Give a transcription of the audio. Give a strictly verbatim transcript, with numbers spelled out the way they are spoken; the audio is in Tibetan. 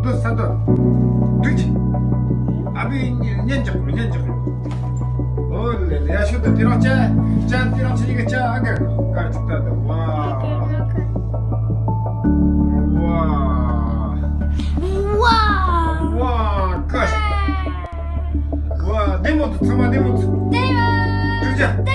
འདུག་ས་འདུག་འདུག་ཅི། ཨ་བི་ཉན་རྒྱག་རྒྱུ་ཉན་རྒྱག་རྒྱུ། ཨོ་ལེ་ལེ། ཡ་ཤུ་ད་དེ་རང་ཅ་ཅ་དེ་རང་ཅི་ཡི་གེ་ཅ་ཨ་ག་ག་ཅི་ད་ད། ཝ་ཝ་ཝ་ཀ་ཤ། ཝ་བདེ་མོ་འདུག་ཚང་མ་བདེ་མོ་འདུག་བདེ་ཡོད། ཅུ་ཅ།